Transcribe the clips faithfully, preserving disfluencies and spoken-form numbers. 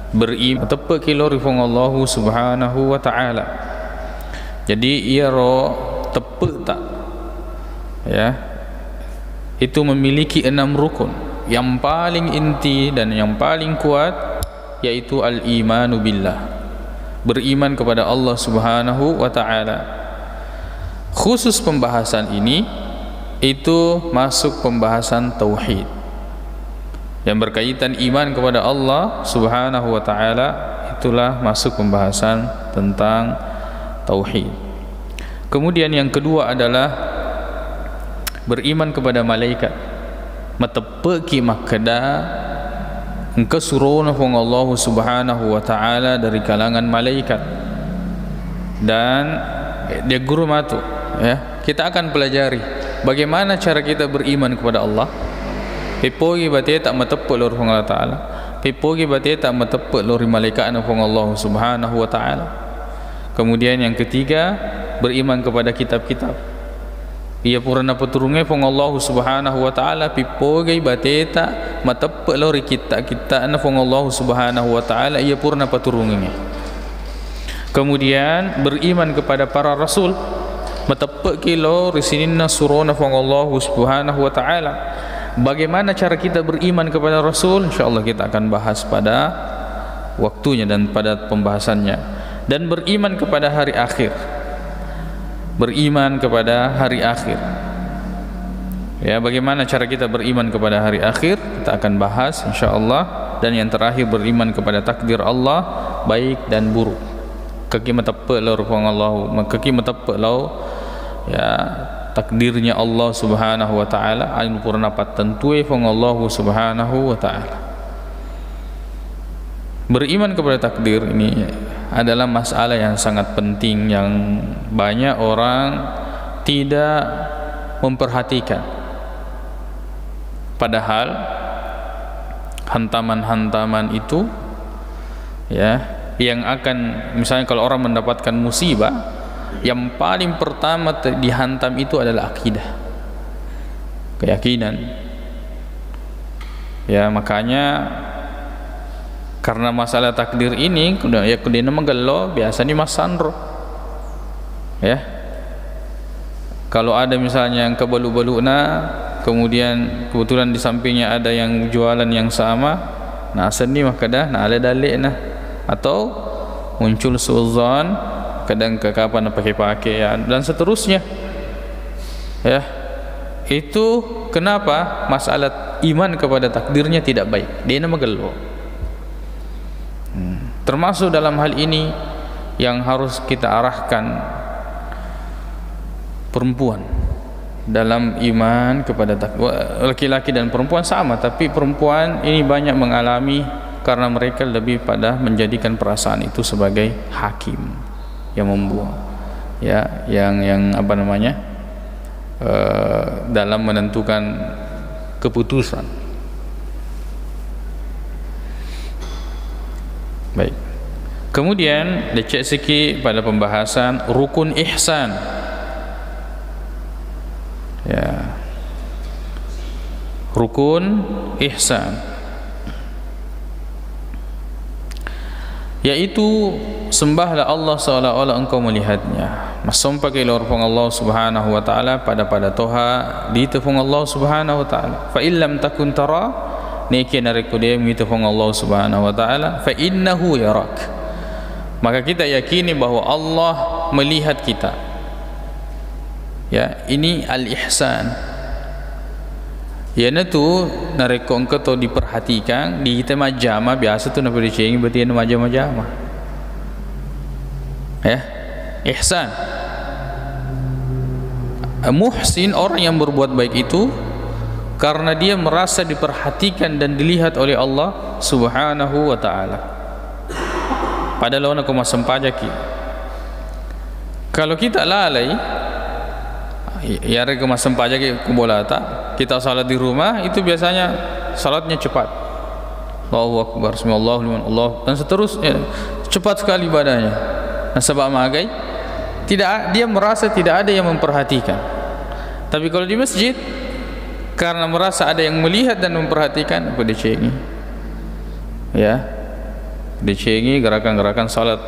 Beriman, teppe'ki lao ri Puang Allahu Subhanahu wa Ta'ala. Jadi, iyaro teppe'ta, ya, itu memiliki enam rukun. Yang paling inti dan yang paling kuat yaitu al-imanu billah, beriman kepada Allah Subhanahu wa Ta'ala. Khusus pembahasan ini, itu masuk pembahasan tauhid. Yang berkaitan iman kepada Allah Subhanahu wa Ta'ala, itulah masuk pembahasan tentang tauhid. Kemudian yang kedua adalah beriman kepada malaikat. Mateppe'ki makkeda engka surona Puang Allahu Subhanahu wa Ta'ala dari kalangan malaikat. Dan, eh, dia guru matu, ya. Kita akan pelajari bagaimana cara kita beriman kepada Allah. Peppogi bateta mateppe' lao ri Puang Allah Ta'ala. Peppogi bateta mateppe' lao ri malaikatna Puang Allahu Subhanahu wa Ta'ala. Kemudian yang ketiga, beriman kepada kitab-kitab. Iya pura napaturungnge Puang Allahu Subhanahu wa Ta'ala, pippogai bateta mateppe' lao ri kitta-kitta'na Puang Allahu Subhanahu wa Ta'ala, iya pura napaturungnge. Kemudian beriman kepada para rasul, mateppe'ki lao ri sininna surona Puang Allahu Subhanahu wa Ta'ala. Bagaimana cara kita beriman kepada rasul? Insyaallah kita akan bahas pada waktunya dan pada pembahasannya. Dan beriman kepada hari akhir. Beriman kepada hari akhir. Ya, bagaimana cara kita beriman kepada hari akhir? Kita akan bahas, insyaallah. Dan yang terakhir, beriman kepada takdir Allah, baik dan buruk. Engkaki mateppe' lao ri Puang Allahu, engkaki mateppe' lao, ya, takdirnya Allah Subhanahu wa Ta'ala, anu pura napattentue Puang Allahu Subhanahu wa Ta'ala. Beriman kepada takdir ini adalah masalah yang sangat penting, yang banyak orang tidak memperhatikan. Padahal hantaman-hantaman itu, ya, yang akan, misalnya, kalau orang mendapatkan musibah, yang paling pertama te-, dihantam itu adalah akidah, keyakinan. Ya, makanya karena masalah takdir ini, kuda-, ya, kudena magello, biasanya massanro. Ya. Kalau ada misalnya yang kebalu-baluna, kemudian kebetulan di sampingnya ada yang jualan yang sama, nasenni makkeda, nala dalle'na. Atau muncul suudzon, kadang ke kapan pake-pake, ya, dan seterusnya. Ya. Itu kenapa masalah iman kepada takdirnya tidak baik. Dena magello. Hmm. Termasuk dalam hal ini yang harus kita arahkan perempuan dalam iman kepada tak-, wa-, laki-laki dan perempuan sama, tapi perempuan ini banyak mengalami karena mereka lebih pada menjadikan perasaan itu sebagai hakim yang membuat, ya, yang, yang apa namanya, eh, dalam menentukan keputusan. Baik. Kemudian, decek siki pada pembahasan rukun ihsan. Ya. Rukun ihsan. Yaitu, sembahlah Allah seolah-olah engkau melihatnya. Massompaki lao ri Puang Allah Subhanahu wa Ta'ala pada-pada toha diita Puang Allah Subhanahu wa Ta'ala. Fa illam takun tara, nekia narekko de' muita Puang Allah Subhanahu wa Ta'ala, fa innahu yarak. Maka kita yakini bahwa Allah melihat kita. Ya, ini al-ihsan. Iyanatu narekko engka to diperhatikan, diita majjama, biasa tu napadecengi berarti iyana majjama-jama. Ya, ihsan. Muhsin, orang yang berbuat baik itu karena dia merasa diperhatikan dan dilihat oleh Allah Subhanahu wa Ta'ala. Pada laona ko massempajaki. Kalau kita lalai, i-, iyarega massempajaki ku bolata, kita salat di rumah, itu biasanya salatnya cepat. Allahu Akbar, sami Allahu liman, Allah, dan seterusnya. Cepat sekali ibadahnya. Nasaba magai? Tidak a-, dia merasa tidak ada yang memperhatikan. Tapi kalau di masjid, karena merasa ada yang melihat dan memperhatikan, apa dia cengeng? Ya. Decengi gerakan-gerakan salat.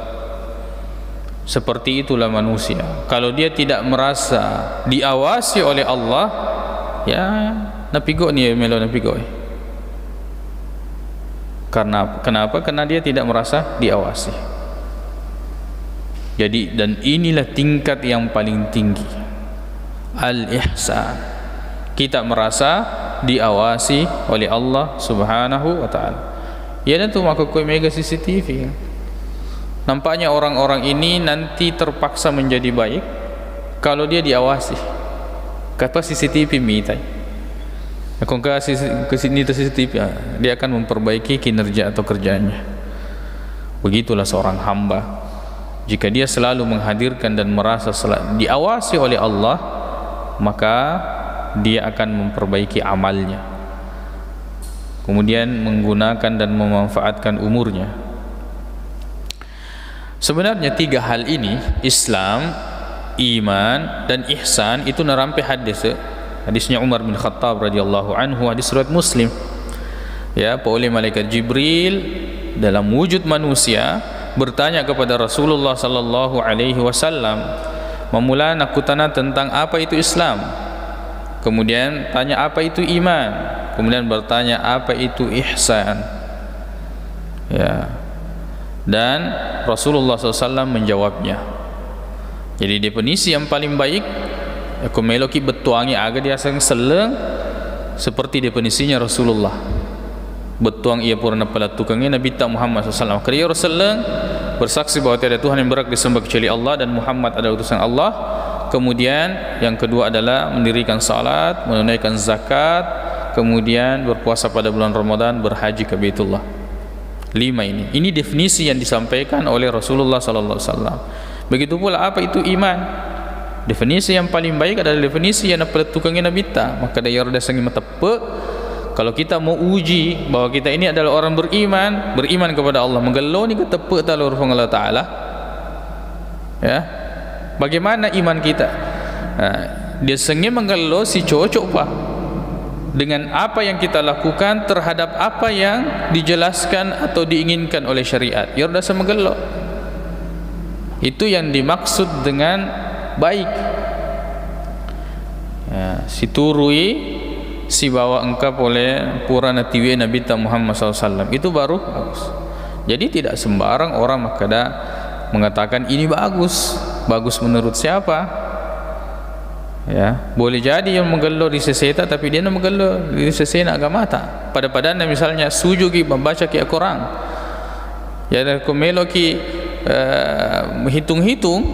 Seperti itulah manusia. Kalau dia tidak merasa diawasi oleh Allah, ya, napigoni, ya, melo napigoi. Karena, kenapa? Karena dia tidak merasa diawasi. Jadi, dan inilah tingkat yang paling tinggi. Al-ihsan. Kita merasa diawasi oleh Allah Subhanahu wa Ta'ala. Iyanatu makkukkuwe mega C C T V. Nampaknya orang-orang ini nanti terpaksa menjadi baik kalau dia diawasi. Kapa C C T V mitai. Kongka C C, ke sini C C T V, ah, dia akan memperbaiki kinerja atau kerjaannya. Begitulah seorang hamba. Jika dia selalu menghadirkan dan merasa sela-, diawasi oleh Allah, maka dia akan memperbaiki amalnya. Kemudian menggunakan dan memanfaatkan umurnya. Sebenarnya tiga hal ini, Islam, iman, dan ihsan, itu narampe hadis. Hadisnya Umar bin Khattab radhiyallahu anhu, hadis riwayat Muslim. Ya, pole malaikat Jibril dalam wujud manusia bertanya kepada Rasulullah sallallahu alaihi wasallam, memula nakutana tentang apa itu Islam. Kemudian tanya apa itu iman. Kemudian bertanya apa itu ihsan. Ya. Dan Rasulullah sallallahu alaihi wasallam menjawabnya. Jadi, definisi yang paling baik, ya, ko meloki bettuangi aga diaseng selleng, seperti definisinya Rasulullah. Bettuang iya pura napalettukengnge Nabitta Muhammad sallallahu alaihi wasallam. Kariya ro selleng, bersaksi bahwa tiada Tuhan yang berhak disembah kecuali Allah dan Muhammad adalah utusan Allah. Kemudian, yang kedua adalah mendirikan salat, menunaikan zakat, kemudian berpuasa pada bulan Ramadan, berhaji ke Baitullah. Lima ini. Ini definisi yang disampaikan oleh Rasulullah sallallahu alaihi wasallam. Begitu pula apa itu iman? Definisi yang paling baik adalah definisi yang napalettukengnge Nabitta. Makkeda iyaro diasengnge mateppe', kalau kita mau uji bahwa kita ini adalah orang beriman, beriman kepada Allah, magelloni ke teppe' ta lao ri Puang Allah Ta'ala. Ya. Bagaimana iman kita? Nah, diasengnge magello si cocok pa dengan apa yang kita lakukan terhadap apa yang dijelaskan atau diinginkan oleh syariat. Iyaro diaseng magello. Itu yang dimaksud dengan baik. Ya, siturui sibawa engka pole pura natiwie Nabitta Muhammad sallallahu alaihi wasallam. Itu baru bagus. Jadi, tidak sembarang orang makkeda, mengatakan ini bagus. Bagus menurut siapa? Ya, boleh jadi yang magello ri seseta, tapi dia magello ri sesena agamata. Pada-padanna misalnya sujuki, membacaki Al-Quran. Ya, dan ko meloki, eh, hitung-hitung,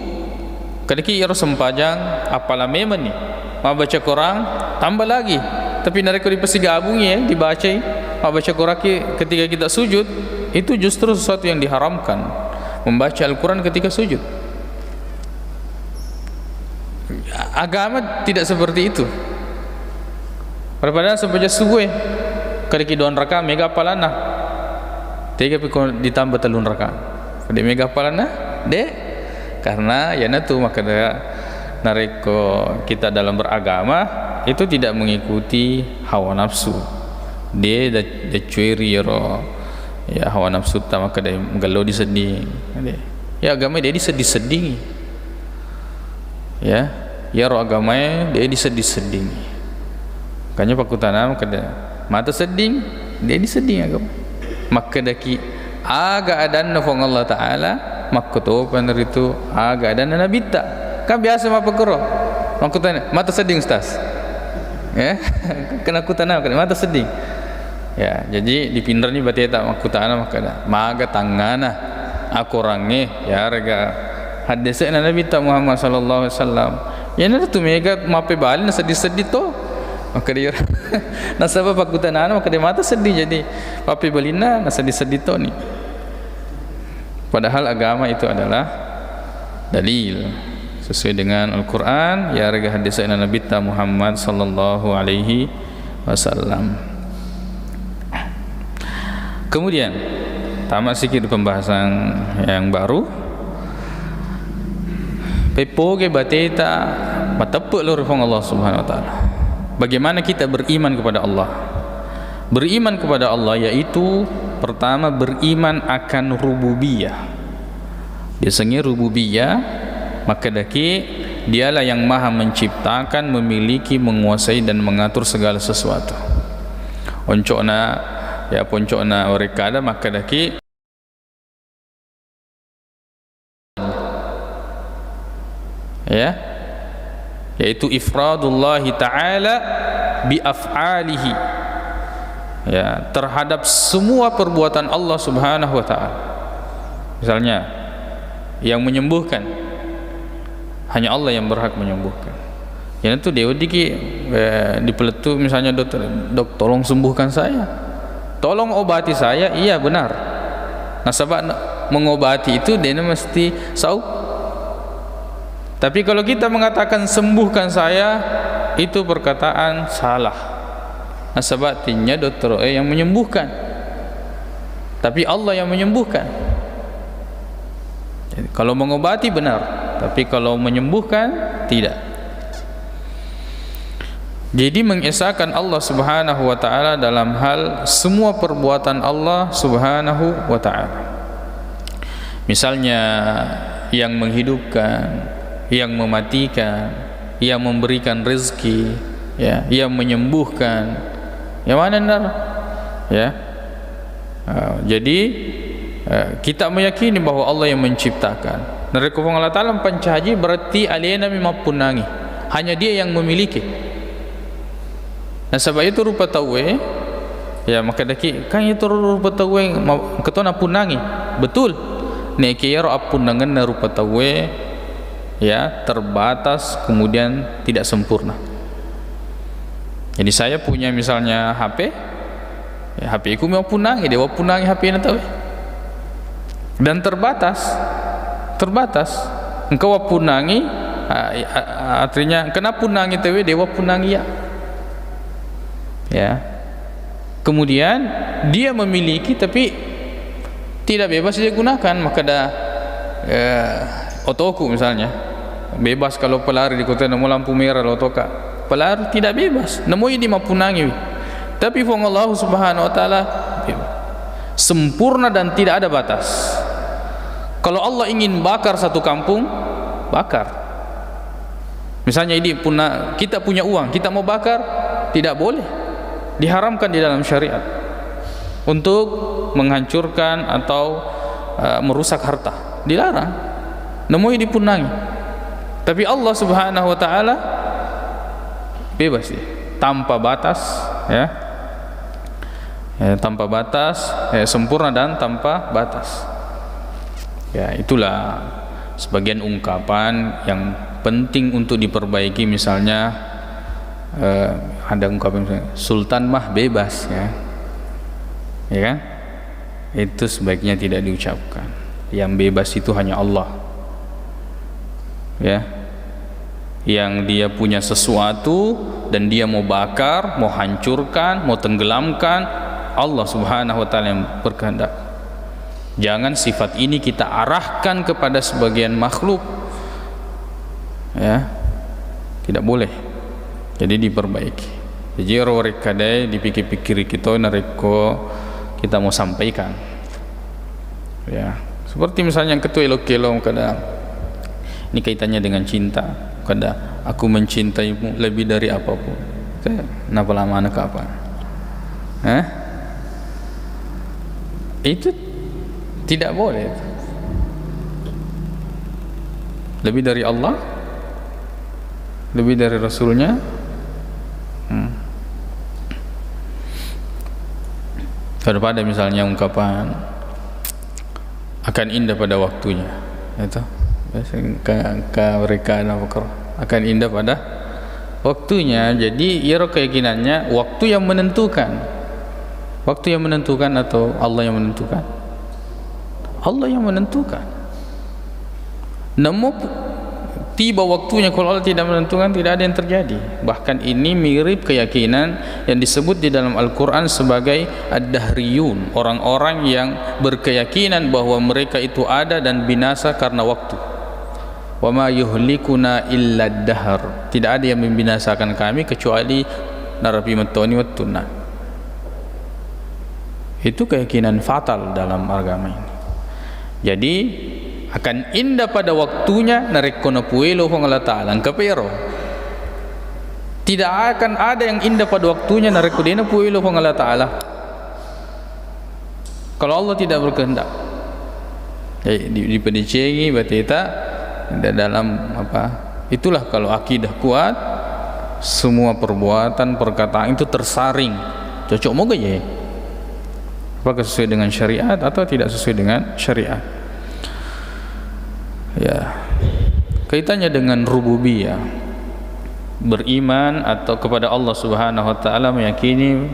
kadaki iyaro sempajang, apala memang ni. Mabbaca Quran, tambah lagi. Tapi narekko dipasigabungi, ya, dibacai, mabbaca Quran ki-, ketika kita sujud, itu justru sesuatu yang diharamkan. Membaca Al-Quran ketika sujud. Agama tidak seperti itu. Pada-pada sempajang subuh, eh, kadaki dua rakaat, mega apalanna. Tega pi ko ditambah tellu rakaat? Pada mega apalanna? De'. Karena iyanatu makkeda narekko kita dalam beragama, itu tidak mengikuti hawa nafsu. De', de', de' cueri iyaro, ya, hawa nafsu ta makkeda magello disedding. De'. Ya, agama de' disedding-seddingi. Ya, iyaro agamae de' disedding-seddingi. Makanya pakkutana makkeda, mata sedding, de' disedding agama. Makkedaki, aga adanna Puang Allah Ta'ala, makkutopani ritu aga adanna Nabitta. Kan biasa mappakkuro. Makkutana, mata sedding, Ustaz? Ya, kena kutana, makkeda, mata sedding. Ya, jadi dipinrenni bateta makkutana makkeda, maga tangngana akorangnge, yarega haddese'na Nabitta Muhammad sallallahu alaihi wasallam. Iyanaritu mega mappebali nasedding-sedding to. Makkeda iyaro. Nasaba pakkutanana makkeda mata sedding, jadi pappebalinna nasedding-sedding toni. Padahal agama itu adalah dalil sesuai dengan Al-Quran, yarega haddese'na Nabitta Muhammad sallallahu alaihi wasallam. Kemudian, tamat sikit di pembahasan yang baru. Peppoge bateta mateppe' lao ri Puang Allah Subhanahu wa Ta'ala. Bagaimana kita beriman kepada Allah? Beriman kepada Allah yaitu Pertama, beriman akan rububiyah. Diasengnge rububiyah, makkedaki dialah yang maha menciptakan, memiliki, menguasai, dan mengatur segala sesuatu. Oncokna, ya, poncokna orekkada makkedaki, ya, yaitu ifradullahi ta'ala bi af'alihi, ya, terhadap semua perbuatan Allah Subhanahu wa Ta'ala. Misalnya, yang menyembuhkan, hanya Allah yang berhak menyembuhkan. Iyanatu de' weddikki, eh, dipelettu misalnya, "Dokter, dok, tolong sembuhkan saya. Tolong obati saya." Iya, benar. Nasaba na-, mengobati itu de' na mesti sau. Tapi kalau kita mengatakan, "Sembuhkan saya," itu perkataan salah. Nasaba tennia dokter e yang menyembuhkan. Tapi Allah yang menyembuhkan. Jadi, kalau mengobati benar, tapi kalau menyembuhkan tidak. Jadi, mengesahkan Allah Subhanahu wa Ta'ala dalam hal semua perbuatan Allah Subhanahu wa Ta'ala. Misalnya, yang menghidupkan, yang mematikan, yang memberikan rezeki, ya, yang menyembuhkan. Yang mana benar? Ya. Ah, jadi, eh, kita meyakini bahwa Allah yang menciptakan. Narekko Puang Allah Ta'ala pancaji, berarti alena mi mappunnangi. Hanya Dia yang memiliki. Nasaba itu rupa tauwe, ya, makkedaki, "Kan itu rupa tauwe ma-, keto nappunnangi." Betul. Nekke iyaro appunnangenna rupa tauwe, ya, terbatas, kemudian tidak sempurna. Jadi saya punya misalnya H P, ya, H P ku mappunnangi, de' wappunnangi H P na tauwe. Dan terbatas, terbatas. Engka wappunnangi, a-, a-, artinya engka nappunnangi tauwe, de' wappunnangi iya. Ya. Kemudian dia memiliki tapi tidak bebas dia gunakan, makkeda, eh, otoku misalnya, bebas kalau pelari di kota, namo lampu merah lo otoka, pelari tidak bebas, namo idi mappunnangi. Tapi Puang Allah Subhanahu wa Ta'ala bebas. Sempurna dan tidak ada batas. Kalau Allah ingin bakar satu kampung, bakar. Misalnya ini punna kita punya uang, kita mau bakar, tidak boleh. Diharamkan di dalam syariat untuk menghancurkan atau, eh, merusak harta. Dilarang. Namo idi punnangi. Tapi Allah Subhanahu wa Ta'ala bebas dia. Tanpa batas, ya. Ya, tanpa batas, ya, sempurna dan tanpa batas. Ya, itulah sebagian ungkapan yang penting untuk diperbaiki, misalnya, eh, ada ungkapan misalnya, "Sultan mah bebas," ya. Ya kan? Itu sebaiknya tidak diucapkan. Yang bebas itu hanya Allah. Ya. Yang dia punya sesuatu dan dia mau bakar, mau hancurkan, mau tenggelamkan, Allah Subhanahu wa Ta'ala yang berkehendak. Jangan sifat ini kita arahkan kepada sebagian makhluk. Ya. Tidak boleh. Jadi diperbaiki. Jadi ero werekkadae dipikir-pikiri kita narekko kita mau sampaikan. Ya, seperti misalnya engka tu elo-kelo kada, ini kaitannya dengan cinta, kada, "Aku mencintaimu lebih dari apapun." Itu napa lamana kapan? Eh? Itu tidak boleh. Lebih dari Allah, lebih dari Rasulnya. Hmm. Daripada misalnya ungkapan, "Akan indah pada waktunya." Itu. Biasa ka, ka mereka akan indah pada waktunya. Jadi, iyaro keyakinannya waktu yang menentukan. Waktu yang menentukan atau Allah yang menentukan? Allah yang menentukan. Namo pu-, tiba waktunya, kalau Allah tidak menentukan, tidak ada yang terjadi. Bahkan ini mirip keyakinan yang disebut di dalam Al-Quran sebagai ad-dahriyun, orang-orang yang berkeyakinan bahwa mereka itu ada dan binasa karena waktu. "Wa ma yuhlikuna illa dahr." Tidak ada yang membinasakan kami kecuali narapi mettoni wettunna. Itu keyakinan fatal dalam agama ini. Jadi, akan indah pada waktunya narekko napuelo Puang Allah Ta'ala. Engka pero. Tidak akan ada yang indah pada waktunya narekko de napuelo Puang Allah Ta'ala. Kalau Allah tidak berkehendak. Jadi, di-, dipedecengi bateta da-, dalam apa? Itulah kalau akidah kuat, semua perbuatan, perkataan itu tersaring. Cocok moga je. Apakah sesuai dengan syariat atau tidak sesuai dengan syariat? Ya. Kaitannya dengan rububiyah, beriman atau kepada Allah Subhanahu wa Ta'ala, meyakini,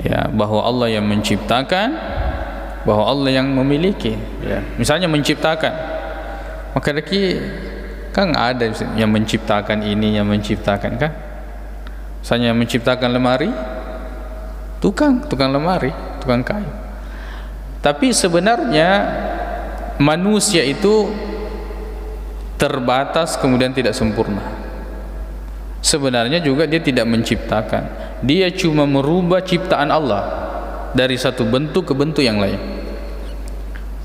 ya, bahwa Allah yang menciptakan, bahwa Allah yang memiliki. Ya. Misalnya menciptakan, maka deki kan ada yang menciptakan ini, yang menciptakan, kan? Misalnya yang menciptakan lemari, tukang, tukang lemari, tukang kayu. Tapi sebenarnya manusia itu terbatas, kemudian tidak sempurna. Sebenarnya juga dia tidak menciptakan. Dia cuma merubah ciptaan Allah dari satu bentuk ke bentuk yang lain.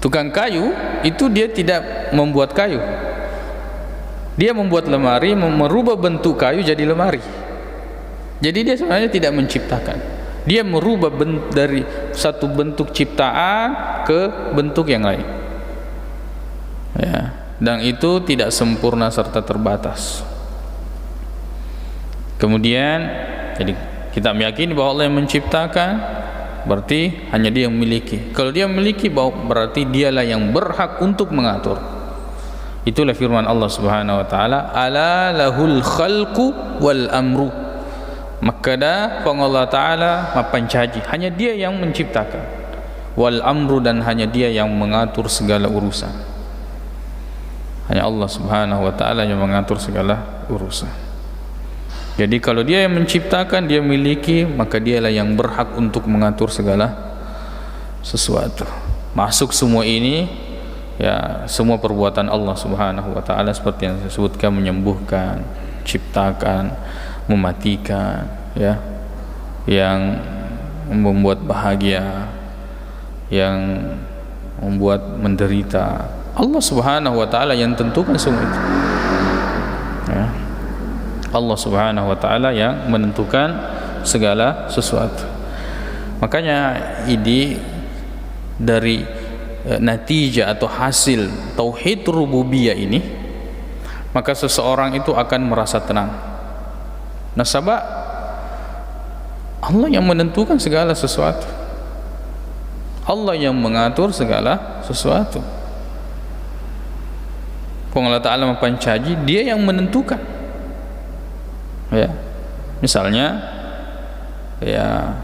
Tukang kayu itu dia tidak membuat kayu. Dia membuat lemari, mem-, merubah bentuk kayu jadi lemari. Jadi dia sebenarnya tidak menciptakan. Dia merubah ben-, dari satu bentuk ciptaan ke bentuk yang lain. Ya, dan itu tidak sempurna serta terbatas. Kemudian, jadi kita meyakini bahwa Allah yang menciptakan, berarti hanya Dia yang memiliki. Kalau Dia memiliki, bahwa, berarti Dialah yang berhak untuk mengatur. Itulah firman Allah Subhanahu wa Ta'ala, "Ala lahul khalqu wal amru." Makkeda Puang Allah Ta'ala mappancaji, hanya Dia yang menciptakan. Wal amru, dan hanya Dia yang mengatur segala urusan. Hanya Allah Subhanahu wa Ta'ala yang mengatur segala urusan. Jadi, kalau Dia yang menciptakan, Dia memiliki, maka Dialah yang berhak untuk mengatur segala sesuatu. Masuk semua ini, ya, semua perbuatan Allah Subhanahu wa Ta'ala, seperti yang saya sebutkan, menyembuhkan, ciptakan, mematikan, ya, yang membuat bahagia, yang membuat menderita. Allah Subhanahu wa Ta'ala yang tentukan semua itu. Ya. Allah Subhanahu wa Ta'ala yang menentukan segala sesuatu. Makanya, idi dari, eh, natijah atau hasil tauhid rububiyah ini, maka seseorang itu akan merasa tenang. Nasaba Allah yang menentukan segala sesuatu. Allah yang mengatur segala sesuatu. Puang Allah Ta'ala mappancaji, Dia yang menentukan. Ya. Misalnya, ya,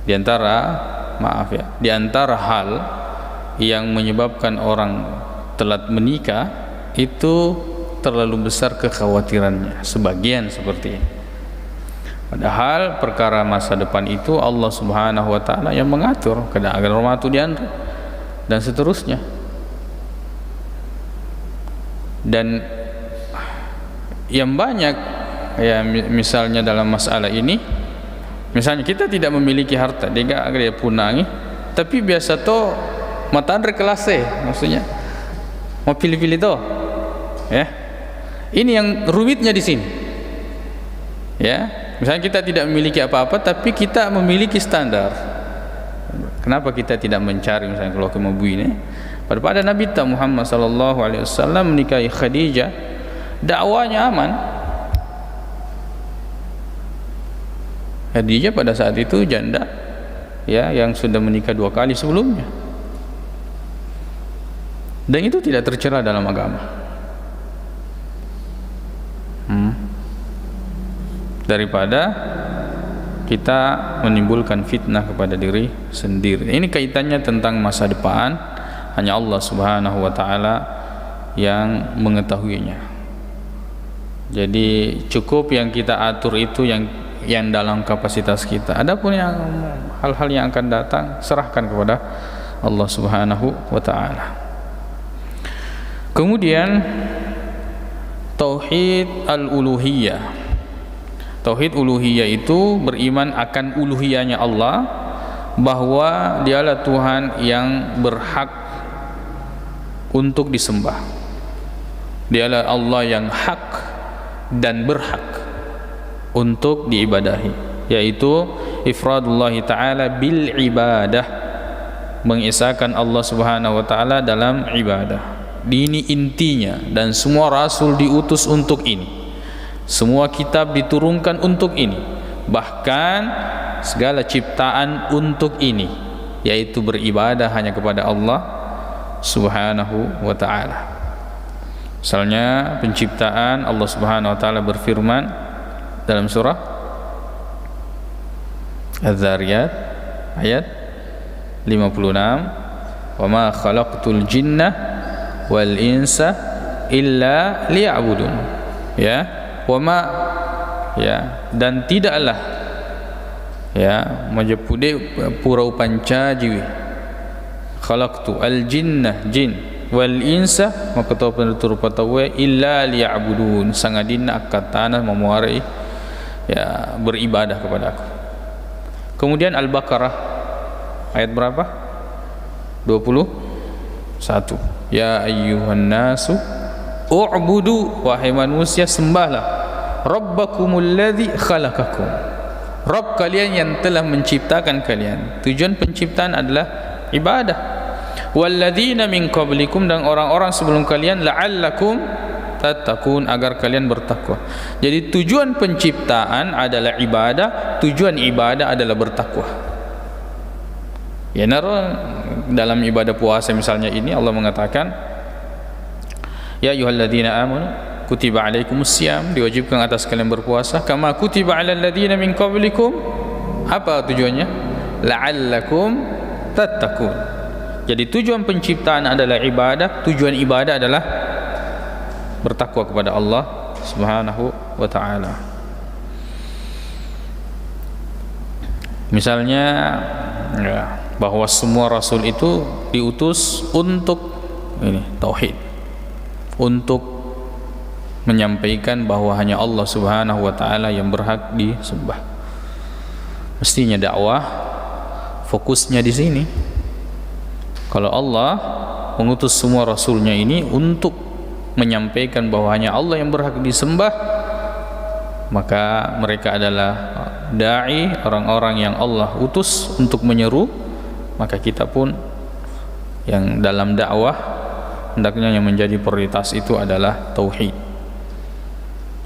di antara, maaf ya, di antara hal yang menyebabkan orang telat menikah itu terlalu besar kekhawatirannya, sebagian seperti ini. Padahal perkara masa depan itu Allah Subhanahu wa Ta'ala yang mengatur, kada aga matu dianre, dan seterusnya. Dan yang banyak, ya, mi-, misalnya dalam masalah ini, misalnya kita tidak memiliki harta, dega aga dia punangi, tapi biasa to matanre kelas e, maksudnya mau pilih-pilih to, ya. Ini yang rumitnya di sini. Ya, misalnya kita tidak memiliki apa-apa, tapi kita memiliki standar. Kenapa kita tidak mencari, misalnya, kalau ke mabui ini? Pada, pada Nabi ta Muhammad sallallahu alaihi wasallam menikahi Khadijah, dakwanya aman. Khadijah pada saat itu janda, ya, yang sudah menikah dua kali sebelumnya. Dan itu tidak tercela dalam agama. Hmm. Daripada kita menimbulkan fitnah kepada diri sendiri. Ini kaitannya tentang masa depan, hanya Allah Subhanahu wa Ta'ala yang mengetahuinya. Jadi, cukup yang kita atur itu yang, yang dalam kapasitas kita. Adapun yang hal-hal yang akan datang, serahkan kepada Allah Subhanahu wa Ta'ala. Kemudian, tauhid al-uluhiyah. Tauhid uluhiyah itu beriman akan uluhiyahnya Allah, bahwa Dialah Tuhan yang berhak untuk disembah. Dialah Allah yang hak dan berhak untuk diibadahi, yaitu ifradullahi ta'ala bil ibadah, mengesahkan Allah Subhanahu wa Ta'ala dalam ibadah. Ini intinya, dan semua rasul diutus untuk ini. Semua kitab diturunkan untuk ini. Bahkan segala ciptaan untuk ini, yaitu beribadah hanya kepada Allah Subhanahu wa Ta'ala. Misalnya, penciptaan, Allah Subhanahu wa Ta'ala berfirman dalam surah Az-Zariyat ayat lima puluh enam, "Wa ma khalaqtul jinna wal insa illa liya'budun." Ya, "Wa ma," ya, dan tidaklah, ya, majeppu de pura upancajiwi, "Khalaqtu al jinna," jin, "wal insa," makkutopeng rupa tauwe, "illa liya'budun," sangadinna akkattana mamuarai, ya, beribadah kepadaku. Kemudian Al-Baqarah ayat berapa? Dua puluh satu. "Ya ayyuhan nasu u'budu," wahai manusia, sembahlah, "rabbakumul ladzi khalaqakum," Rabb kalian yang telah menciptakan kalian. Tujuan penciptaan adalah ibadah. "Walladzina min qablikum," dan orang-orang sebelum kalian, "la'allakum tattaqun," agar kalian bertakwa. Jadi, tujuan penciptaan adalah ibadah, tujuan ibadah adalah bertakwa. Yenaro dalam ibadah puasa misalnya ini, Allah mengatakan, "Ya ayyuhalladzina amanu kutiba alaikumus siyam," diwajibkan atas kalian berpuasa, "kama kutiba alal ladzina min qablikum." Apa tujuannya? "La'allakum tattaqun." Jadi, tujuan penciptaan adalah ibadah, tujuan ibadah adalah bertakwa kepada Allah Subhanahu wa Ta'ala. Misalnya, ya, bahwa semua rasul itu diutus untuk ini, tauhid, untuk menyampaikan bahwa hanya Allah Subhanahu wa Ta'ala yang berhak disembah. Mestinya dakwah fokusnya di sini. Kalau Allah mengutus semua rasulnya ini untuk menyampaikan bahwa hanya Allah yang berhak disembah, maka mereka adalah da'i, orang-orang yang Allah utus untuk menyeru, maka kita pun yang dalam dakwah hendaknya yang menjadi prioritas itu adalah tauhid,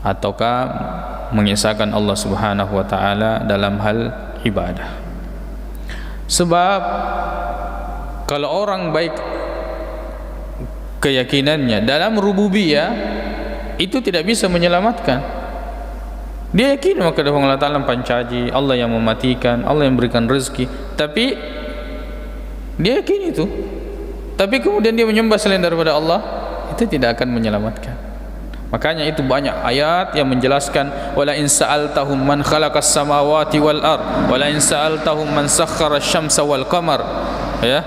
ataukah mengesahkan Allah Subhanahu wa Ta'ala dalam hal ibadah. Sebab kalau orang baik keyakinannya dalam rububiyah, itu tidak bisa menyelamatkan. Dia yakin maka Allah Ta'ala pancaji, Allah yang mematikan, Allah yang memberikan rezeki. Tapi dia yakin itu. Tapi kemudian dia menyembah selain daripada Allah, itu tidak akan menyelamatkan. Makanya itu banyak ayat yang menjelaskan, "Wala in sa'altahum man khalaqas samawati wal ard, wala in sa'altahum man sakhkhara syamsa wal qamar." Ya.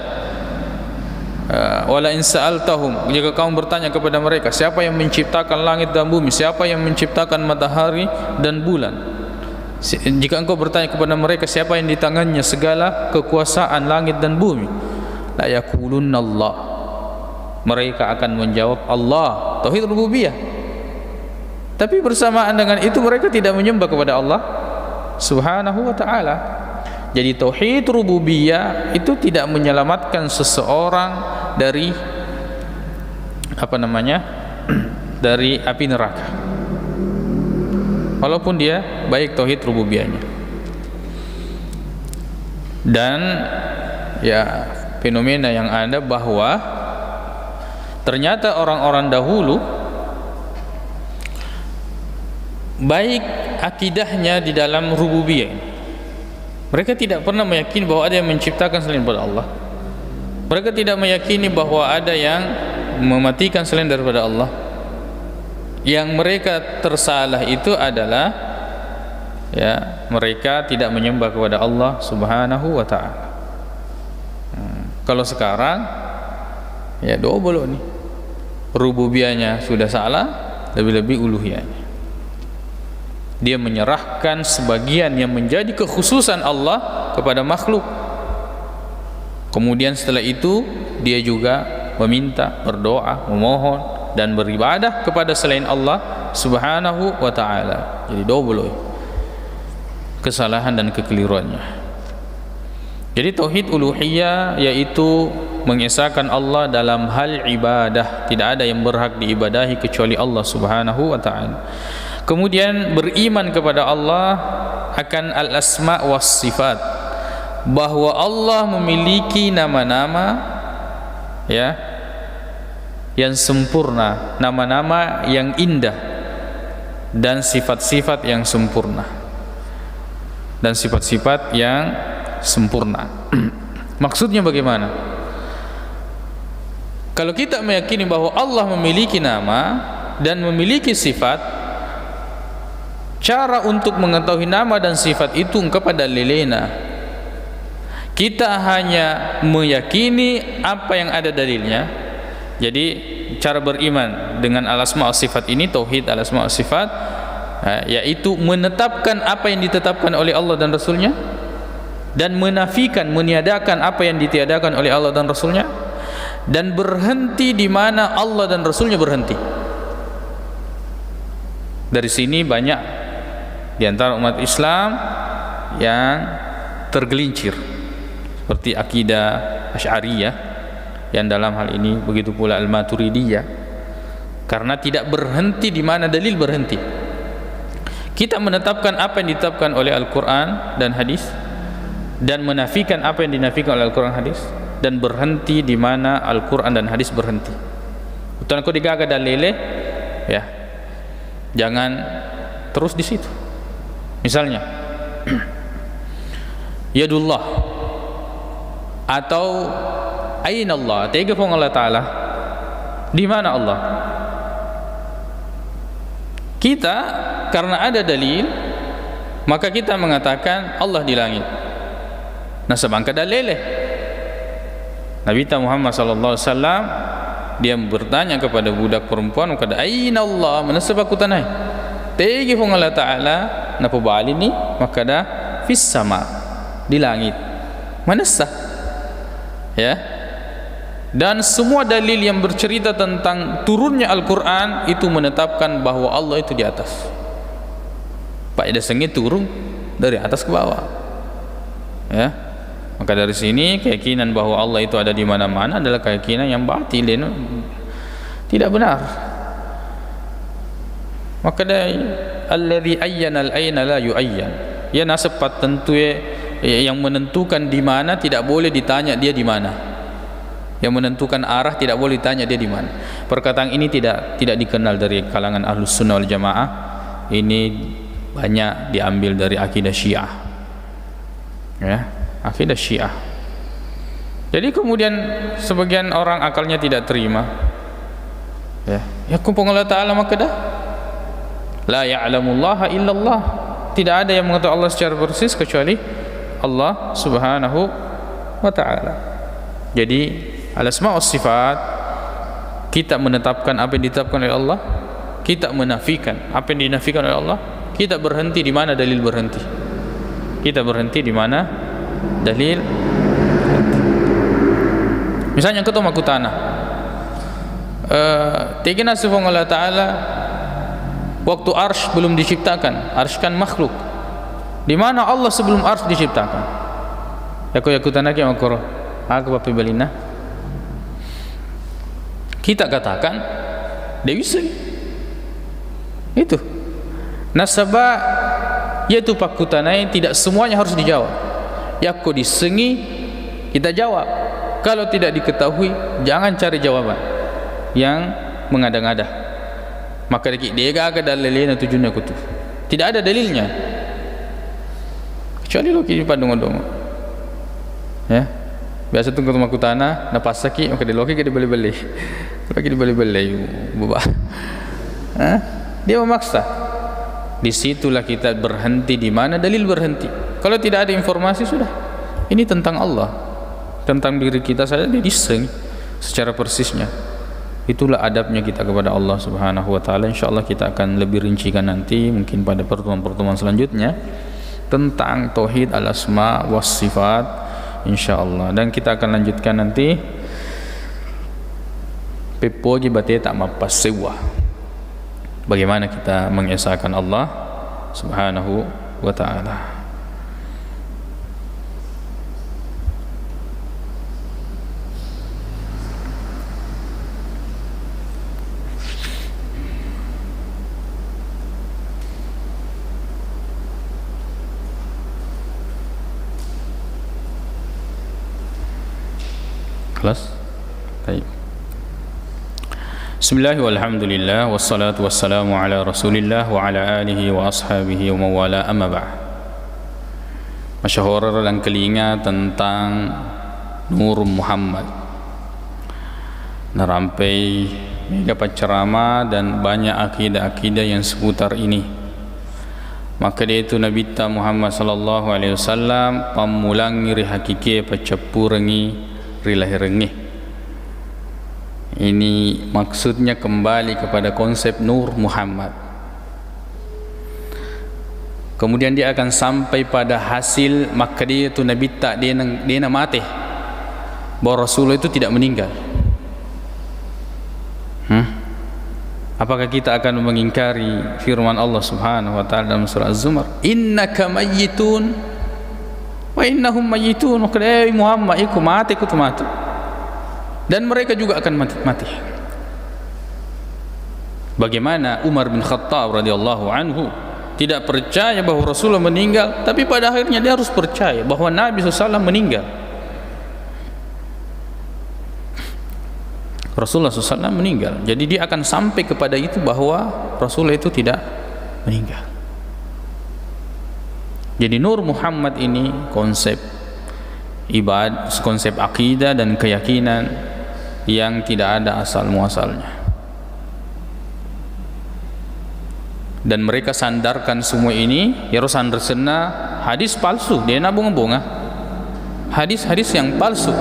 Eh, "Wala in sa'altahum," jika kamu bertanya kepada mereka, "Siapa yang menciptakan langit dan bumi? Siapa yang menciptakan matahari dan bulan?" Si-, jika engkau bertanya kepada mereka, "Siapa yang di tangannya segala kekuasaan langit dan bumi?" "La yaqulunna Allah." Mereka akan menjawab, "Allah." Tauhid rububiyah. Tapi bersamaan dengan itu, mereka tidak menyembah kepada Allah Subhanahu wa Ta'ala. Jadi, tauhid rububiyah itu tidak menyelamatkan seseorang dari, apa namanya, dari api neraka, walaupun dia baik tauhid rububiyahnya. Dan, ya, fenomena yang ada bahwa ternyata orang-orang dahulu baik akidahnya di dalam rububiyah ini. Mereka tidak pernah meyakini bahwa ada yang menciptakan selain daripada Allah. Mereka tidak meyakini bahwa ada yang mematikan selain daripada Allah. Yang mereka tersalah itu adalah, ya, mereka tidak menyembah kepada Allah Subhanahu wa Ta'ala. Hmm. Kalau sekarang, ya, double nih. Rububiyahnya sudah salah, lebih-lebih uluhiyahnya. Dia menyerahkan sebagian yang menjadi kekhususan Allah kepada makhluk. Kemudian setelah itu, dia juga meminta, berdoa, memohon, dan beribadah kepada selain Allah Subhanahu wa Ta'ala. Jadi, double kesalahan dan kekeliruannya. Jadi, tauhid uluhiyah yaitu mengesahkan Allah dalam hal ibadah. Tidak ada yang berhak diibadahi kecuali Allah Subhanahu wa Ta'ala. Kemudian, beriman kepada Allah akan al-asma was sifat, bahwa Allah memiliki nama-nama, ya, yang sempurna, nama-nama yang indah, dan sifat-sifat yang sempurna. Dan sifat-sifat yang sempurna. Maksudnya bagaimana? Kalau kita meyakini bahwa Allah memiliki nama dan memiliki sifat, cara untuk mengetahui nama dan sifat itu engka pada lelena. Kita hanya meyakini apa yang ada dalilnya. Jadi, cara beriman dengan al-asma wa sifat ini, tauhid al-asma wa sifat, eh, yaitu menetapkan apa yang ditetapkan oleh Allah dan Rasulnya, dan menafikan, meniadakan apa yang ditiadakan oleh Allah dan Rasulnya, dan berhenti di mana Allah dan Rasulnya berhenti. Dari sini banyak di antara umat Islam yang tergelincir, seperti akidah Asy'ariyah yang dalam hal ini, begitu pula Al-Maturidiyah, karena tidak berhenti di mana dalil berhenti. Kita menetapkan apa yang ditetapkan oleh Al-Quran dan hadis, dan menafikan apa yang dinafikan oleh Al-Quran hadis, dan berhenti di mana Al-Quran dan hadis berhenti. Utana ko digaga dalile, ya, jangan terus di situ. Misalnya, yadullah atau ainallah, tega Puang Allah Ta'ala, di mana Allah? Kita, karena ada dalil, maka kita mengatakan Allah di langit. Nasaba engka dalile. Nabi Muhammad sallallahu alaihi wasallam, dia bertanya kepada budak perempuan, makkeda, "Aina Allah?" Manessa pakkutanai. Tegi Puang Allah Ta'ala, napabalini, makkeda, "Fis sama," di langit. Manessa. Ya. Dan semua dalil yang bercerita tentang turunnya Al-Quran itu menetapkan bahwa Allah itu di atas. Pak, dasengnya turun dari atas ke bawah. Ya. Maka dari sini, keyakinan bahwa Allah itu ada di mana-mana adalah keyakinan yang batil, ya, tidak benar. Makkeda, "Alladzi ayyana al-aina la yu'ayyan." Iya naseng pattentue, yang menentukan di mana, tidak boleh ditanya dia di mana. Yang menentukan arah tidak boleh ditanya dia di mana. Perkataan ini tidak, tidak dikenal dari kalangan Ahlus Sunnah wal Jamaah. Ini banyak diambil dari akidah Syiah. Ya, akidah Syiah. Jadi kemudian sebagian orang akalnya tidak terima. Ya, ya, ku Puang Allah Ta'ala makkeda, "La ya'lamullaha illallah." Tidak ada yang mengetahui Allah secara persis kecuali Allah Subhanahu wa Ta'ala. Jadi, al-asma was sifat, kita menetapkan apa yang ditetapkan oleh Allah, kita menafikan apa yang dinafikan oleh Allah, kita berhenti di mana dalil berhenti. Kita berhenti di mana dalil berhenti. Misalnya, engka to makkutana, eh, tegi naseng Puang Allah Ta'ala waktu Arsy belum diciptakan, Arsy kan makhluk. Di mana Allah sebelum Arsy diciptakan? Yako, yakutanaki makkoro, aga pappebalinna? Kita katakan, de' wisseng. Itu. Nasaba, yaitu pakkutanai tidak semuanya harus dijawab. Yakko dissengi, kita jawab. Kalau tidak diketahui, jangan cari jawaban yang mengada-ngada. Maka deki, de'gaga dalilena tujunna kutu. Tidak ada dalilnya. Kecuali loki paddongo-dongo. Ya. Biasa tu engka makkutana, napassaki, maka de' loki ke dibelle-belle. Loki dibelle-belle, buba. Hah? Dia memaksa. Disitulah kita berhenti di mana dalil berhenti. Kalau tidak ada informasi, sudah. Ini tentang Allah. Tentang diri kita saja dia disseng secara persisnya. Itulah adabnya kita kepada Allah Subhanahu wa Ta'ala. Insya Allah kita akan lebih rincikan nanti, mungkin pada pertemuan-pertemuan selanjutnya, tentang tauhid al-asma was sifat, Insya Allah. Dan kita akan lanjutkan nanti, peppogi bateta mappassewwa. Bagaimana kita mengesahkan Allah Subhanahu wa Ta'ala. Kelas? Baik. Bismillah, walhamdulillah, wassalatu wassalamu ala Rasulillah wa ala alihi wa ashabihi wa mawala, amma ba'd. Masyahur dan kelinga tentang Nur Muhammad. Narampai mega paccerama dan banyak akidah-akidah yang seputar ini. Maka dia itu Nabitta Muhammad sallallahu alaihi wasallam pammulangi ri hakikie paccappurengi ri lahirengnge. Ini maksudnya kembali kepada konsep Nur Muhammad. Kemudian dia akan sampai pada hasil makkedae tu Nabitta dena, dena mate, bahwa Rasulullah itu tidak meninggal. Hmm? Apakah kita akan mengingkari firman Allah Subhanahu wa Ta'ala dalam surah Az-Zumar, "Innaka mayyitun wa innahum mayyitun"? Makkeda, "Eh Muhammad, iko mate, iko tu matu. Dan mereka juga akan mati, mati." Bagaimana Umar bin Khattab radhiyallahu anhu tidak percaya bahwa Rasulullah meninggal, tapi pada akhirnya dia harus percaya bahwa Nabi sallallahu alaihi wasallam meninggal. Rasulullah sallallahu alaihi wasallam meninggal. Jadi dia akan sampai kepada itu bahwa Rasulullah itu tidak meninggal. Jadi Nur Muhammad ini konsep ibad-, konsep akidah dan keyakinan yang tidak ada asal muasalnya. Dan mereka sandarkan semua ini, iyaro sandarenna hadis palsu, dena bonga-bonga. Hadis-hadis yang palsu.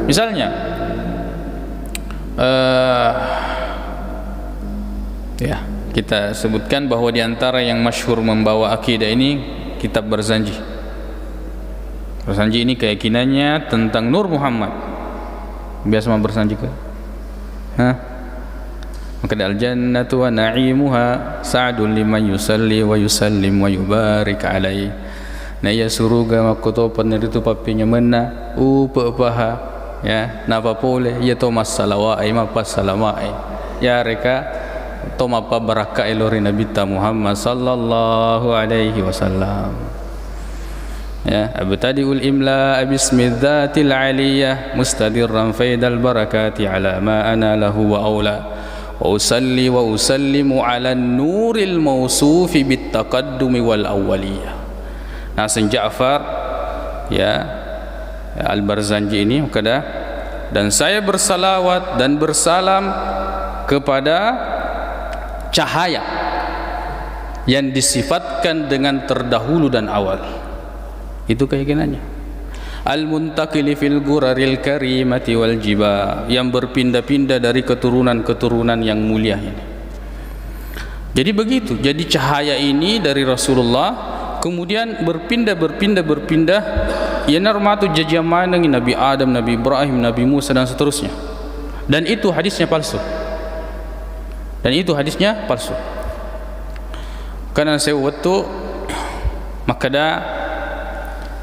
Misalnya, eh, ya, kita sebutkan bahwa di antara yang masyhur membawa akidah ini kitab Barzanji. Barzanji ini keyakinannya tentang Nur Muhammad. Biasa mau Barzanji ke? Hah? Makkeda, "Al-jannatu wa na'imuha sa'dun liman yusalli wa yusallim wa yubarik alaih." Na iya suruga makkutopanna ritu pappenyamenna, upe' paha, ya, napapole iya to massalawa'e, mappassalamae, yareka to mappabarakkae lao ri Nabitta Muhammad sallallahu alaihi wasallam. Ya, abtadi'ul imla'a bismi dzatil aliyah mustadirran faidal barakati ala ma ana lahu wa aula. Wa usalli wa usallimu ala nuril mausufi bit taqaddumi wal awwaliyah. Naseng Ja'far, ya, Al-Barzanji ini makkeda, dan saya bersalawat dan bersalam kepada cahaya yang disifatkan dengan terdahulu dan awal. Itu keyakinannya. Al-muntaqili fil guraril karimati wal jiba, yang berpindah-pindah dari keturunan-keturunan yang mulia ini. Jadi begitu. Jadi cahaya ini dari Rasulullah, kemudian berpindah, berpindah, berpindah. Iyanaro matu jajiang manengngi Nabi Adam, Nabi Ibrahim, Nabi Musa, dan seterusnya. Dan itu hadisnya palsu. Dan itu hadisnya palsu. Karena saya waktu makkeda,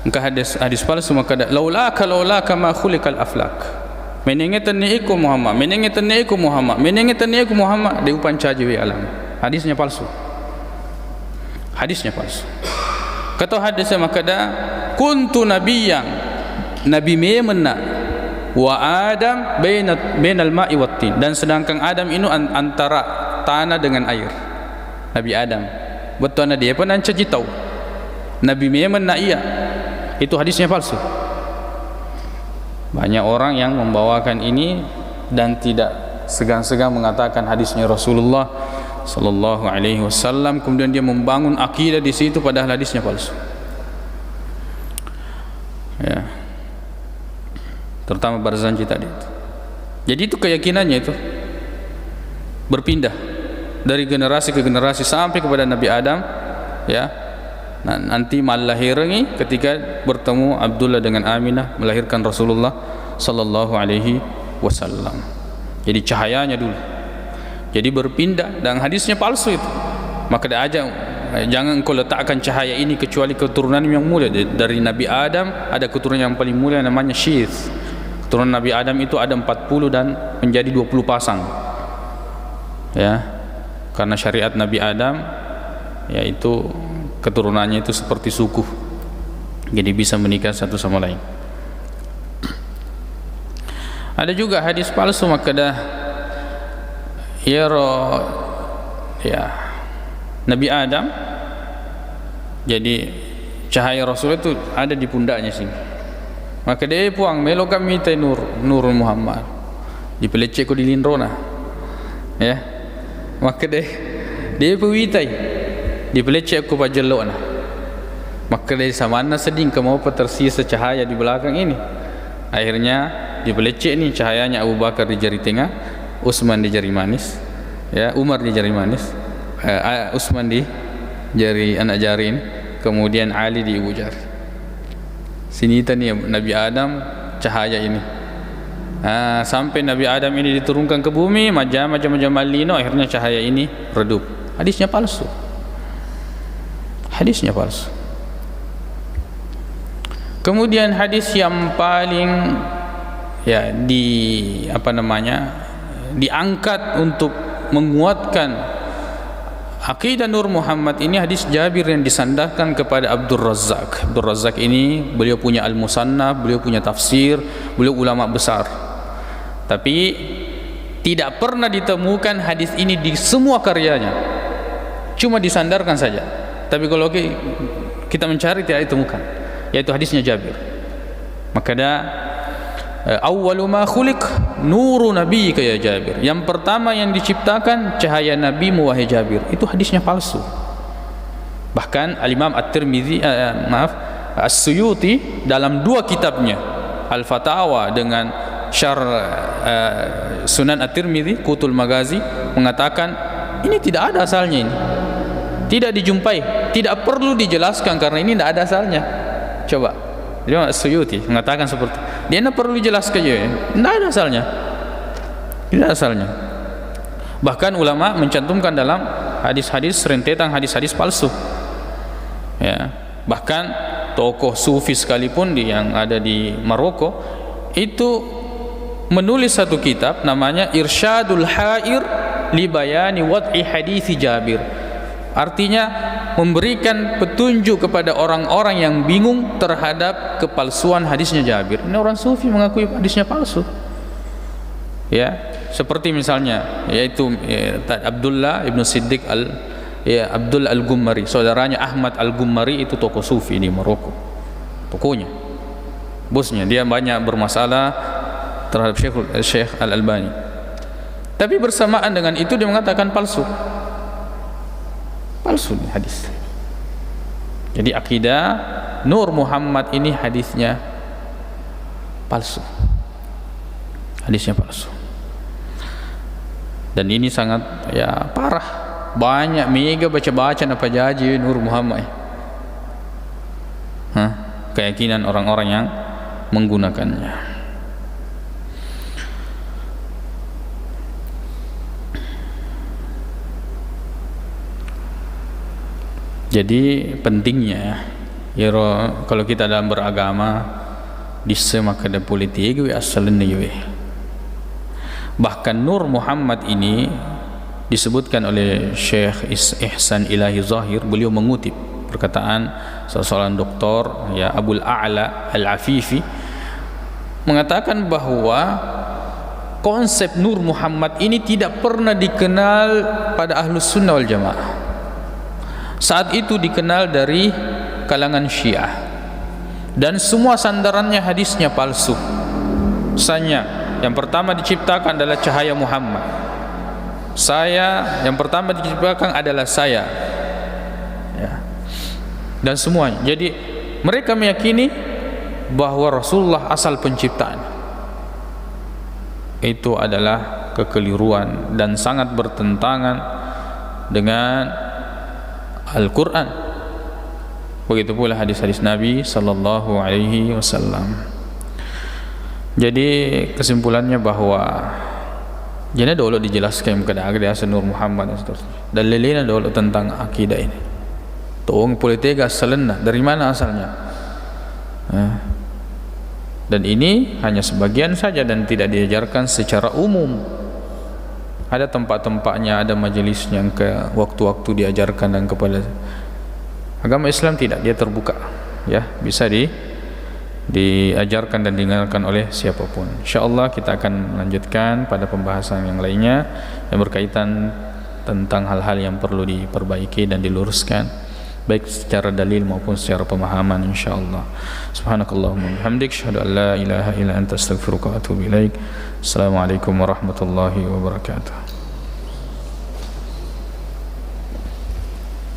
engka hadis, hadis palsu makkeda, "Laulaka, laulaka ma khuliqal aflak." Menengnge tenni'ku Muhammad, menengnge tenni'ku Muhammad, menengnge tenni'ku Muhammad, de' upancaji we alam. Hadisnya palsu. Hadisnya palsu. Engka to hadisnya makkeda, "Kuntu nabiyyan," nabi memenna, "wa Adam baina, bainal ma'i wat tin," dan sedangkan Adam inu an-, antara tanah dengan air. Nabi Adam. Bettuanna de'pa nancaji tau. Nabi memenna iya. Itu hadisnya palsu. Banyak orang yang membawakan ini dan tidak segan-segan mengatakan hadisnya Rasulullah sallallahu alaihi wasallam, kemudian dia membangun akidah di situ padahal hadisnya palsu. Ya. Terutama Barzanji tadi itu. Jadi itu keyakinannya itu berpindah dari generasi ke generasi sampai kepada Nabi Adam, ya. Nah, nanti mallahirangi ketika bertemu Abdullah dengan Aminah, melahirkan Rasulullah sallallahu alaihi wasallam. Jadi cahayanya dulu. Jadi berpindah, dan hadisnya palsu itu. Maka dia ajak, eh, jangan engkau letakkan cahaya ini kecuali keturunan yang mulia. Dari Nabi Adam ada keturunan yang paling mulia namanya Syith. Keturunan Nabi Adam itu ada empat puluh dan menjadi dua puluh pasang. Ya. Karena syariat Nabi Adam, yaitu keturunannya itu seperti suku. Jadi bisa menikah satu sama lain. Ada juga hadis palsu makkeda, iyaro, ya, Nabi Adam, jadi cahaya Rasul itu ada di pundaknya sini. Makkeda, "Eh, Puang, meloka mitai Nur, Nurul Muhammad." Dipelecce ko di linrona. Ya. Makkeda, "Depa witai." Dipelecce ko pajellona. Makkeda, "Samanna seddi, engka mopa tersisa cahaya di belakang ini." Akhirnya dipelecce ni cahayanya Abu Bakar di jari tengah, Utsman di jari manis, ya, Umar di jari manis, eh, ah, Utsman di jari, anak jari ini, kemudian Ali di ibu jari. Sinita ni Nabi Adam cahaya ini. Ah, sampai Nabi Adam ini diturunkan ke bumi, majjama, jama-jama lino, akhirnya cahaya ini redup. Hadisnya palsu. Hadisnya palsu. Kemudian hadis yang paling, ya, di, apa namanya, diangkat untuk menguatkan akidah Nur Muhammad ini hadis Jabir yang disandarkan kepada Abdul Razak. Abdul Razak ini beliau punya Al-Musannaf, beliau punya tafsir, beliau ulama besar. Tapi tidak pernah ditemukan hadis ini di semua karyanya. Cuma disandarkan saja. Tapi kalau ki-, kita mencari, tidak ditemukan. Yaitu hadisnya Jabir. Makkeda, eh, "Awwalu ma khuliq nuru nabiyyika ya Jabir." Yang pertama yang diciptakan cahaya nabimu, wahai Jabir. Itu hadisnya palsu. Bahkan Al-Imam At-Tirmidzi, eh, maaf, As-Suyuti dalam dua kitabnya, Al-Fatawa dengan Syarh, eh, Sunan At-Tirmidzi, Qutul Maghazi, mengatakan, "Ini tidak ada asalnya ini. Tidak dijumpai, tidak perlu dijelaskan karena ini tidak ada asalnya." Coba. Jadi As-Suyuti mengatakan seperti, dia tidak perlu dijelaskan juga, ya. Tidak ada asalnya. Tidak ada asalnya. Bahkan ulama mencantumkan dalam hadis-hadis rentetan hadis-hadis palsu. Ya. Bahkan tokoh sufi sekalipun di, yang ada di Maroko itu menulis satu kitab namanya Irsyadul Hair li Bayani Wad'i Hadisi Jabir. Artinya memberikan petunjuk kepada orang-orang yang bingung terhadap kepalsuan hadisnya Jabir. Ini orang sufi mengakui hadisnya palsu. Ya, seperti misalnya, yaitu, eh, ta-, Abdullah ibnu Siddiq al-, ya, Abdul Al-Gummari, saudaranya Ahmad Al-Gummari itu tokoh sufi di Maroko. Tokohnya, bosnya, dia banyak bermasalah terhadap Syekhul, Syekh Al-Albani. Tapi bersamaan dengan itu dia mengatakan palsu. Palsu nih hadis. Jadi akidah Nur Muhammad ini hadisnya palsu. Hadisnya palsu. Dan ini sangat, ya, parah. Banyak mega baca-baca napajaji Nur Muhammad. Hah? Keyakinan orang-orang yang menggunakannya. Jadi pentingnya, ya, ro, kalau kita dalam beragama, disse makkeda pole tegawi assalenna iyawe. Bahkan Nur Muhammad ini disebutkan oleh Syekh Is-, Ihsan Ilahi Zahir, beliau mengutip perkataan salah seorang doktor, ya, Abul A'la Al-Afifi, mengatakan bahwa konsep Nur Muhammad ini tidak pernah dikenal pada Ahlus Sunnah wal Jamaah. Saat itu dikenal dari kalangan Syiah. Dan semua sandarannya hadisnya palsu. Misalnya, yang pertama diciptakan adalah cahaya Muhammad. Saya, yang pertama diciptakan adalah saya. Ya. Dan semuanya. Jadi, mereka meyakini bahwa Rasulullah asal penciptaan. Itu adalah kekeliruan dan sangat bertentangan dengan Al-Quran. Begitu pula hadis-hadis Nabi sallallahu alaihi wasallam. Jadi, kesimpulannya bahwa jana dolo dijelaskan kada ada asal Nur Muhammad dan seterusnya. Dalilnya dolo tentang akidah ini. Tong pole tega asalenna, dari mana asalnya? Eh. Dan ini hanya sebagian saja dan tidak diajarkan secara umum. Ada tempat-tempatnya, ada majelisnya, ke waktu-waktu diajarkan dan kepada agama Islam tidak, dia terbuka, ya, bisa di diajarkan dan didengarkan oleh siapapun. Insya Allah kita akan melanjutkan pada pembahasan yang lainnya yang berkaitan tentang hal-hal yang perlu diperbaiki dan diluruskan, baik secara dalil maupun secara pemahaman, insya Allah. Subhanakallahumma bihamdik, asyhadu an la ilaha illa anta, astaghfiruka wa atubu ilaik. Assalamualaikum warahmatullahi wabarakatuh.